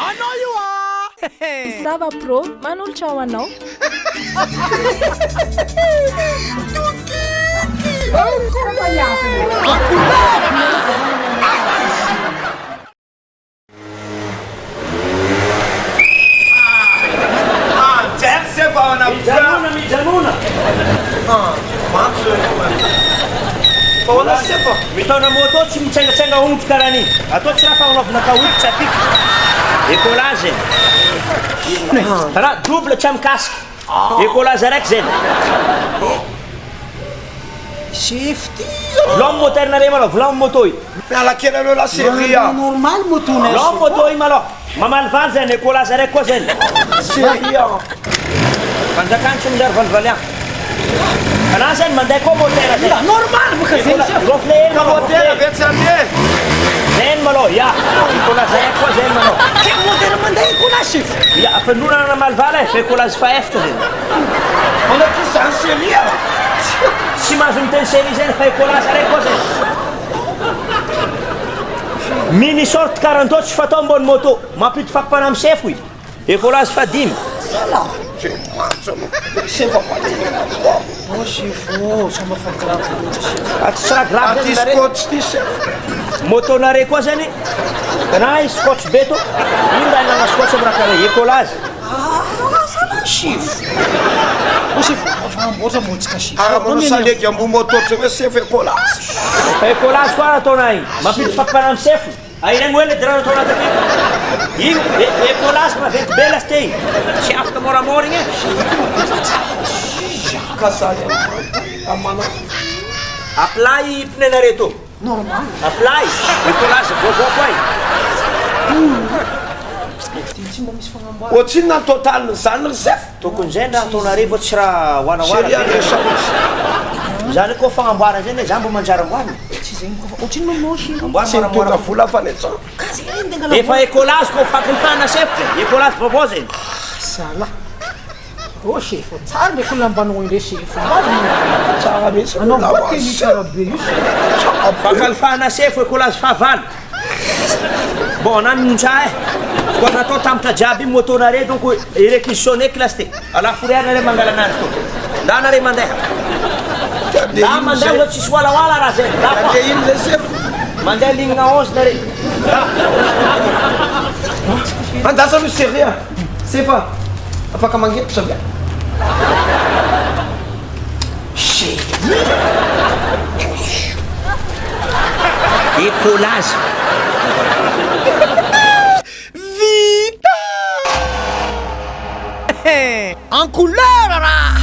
Anao io a! Sava Pro manolotra ho anao. Mijanona, mijanona. Mitaona moto tsy mitsengatsenga omby karaha an'igny. Atao tsy raha fagnanaovana kaoty tsy apika. Écolage e. Raha double tsy amin'ny casque. Écolage araiky zegny. Chef ty Volagno moteur nareo malôha, volagno moto io. Miala kely aloha la chérie a. Normal moto nay. Volagno moto io malôha. Mamalivaly zegny, écolage araiky koa zegny. Chérie a. Fanjakana tsy manjary valivaliagna. Anà zegny mandeha koa moteur zegny. Normal boka zegny chef. Gonflé hely malôha. Moteur ve tsy andeha? Zegny malôha, ya. Écolage araiky koa zegny malôha. Ke moteur mandeha écolage chef. Ya, fandroana namalivaly e, fa écolage fahaefatra zegny. Manao ty zany chérie a. Tsy mahazo miteny chérie zegny fa écolage araiky koa zegny. Mini short 42 tsy fatao ambony moto, mampiditra fakam-panahy amin'ny sefo i. Écolage fahadimy. Oh chef oh, ça m'a fait grave loatra chef. Ah, tsy raha grave Ty zegny nare. scotch ty chef. Moto nare koa zegny, na i scotch be to, ino raha ilana scotch amin'ny raha karaha écolage. Ah, ça chef. Oh chef, fa amboatra moa tsika chef. Ara manao salegy ambony moto tsy hoe chef écolage. Fa écolage koa ataonay, mampiditra fakam-panahy amin'ny sefo. Airegny hoe le drano atao anaty akeo. Igny écolage maventy be lasy te igny. Tsy afaka moramora igny e. Ka za amana. Apply pneu nareo to. Normal. Apply écolage vaovao koa igny. Ty tsy mba misy fagnamboarana. Ohatrinona ny total zany ry chef? Tokony zay raha ataonareo fa tsy raha hoanahoana. Chérie a resaka. Zany koa fagnamboarana zay ne za mbo manjary amboarina. Tsy zegny koa fa ohatrinona moa chérie? Amboary Tsy moramora. mitondra vola fa le tsara. Ka zegny ndeha Efa écolage koa fankilifana chef zay. Écolage vaovao zay. Salah. Oh chef, tsara ndraiky lambanao indray chef. Tsara mihitsy. Anao Lamba koa teny tsara be io chef. Fankalifahana sefo écolage fahavalo. Bon, na miontsa e. Koa natao tamitra jiaby moto nare donc réquisitionné classe T. Ala fourrière nare mangala anazy to. Nda nare mandeha. Nda mandeha oa tsisy walawala raha zay. Nda fa. Andeha ino zay chef? Mandeha ligne 11 nare. Nda. Andrasa aloha chérie a. Sefa afaka mangetra ve? Écolage. Vita! En couleur raha!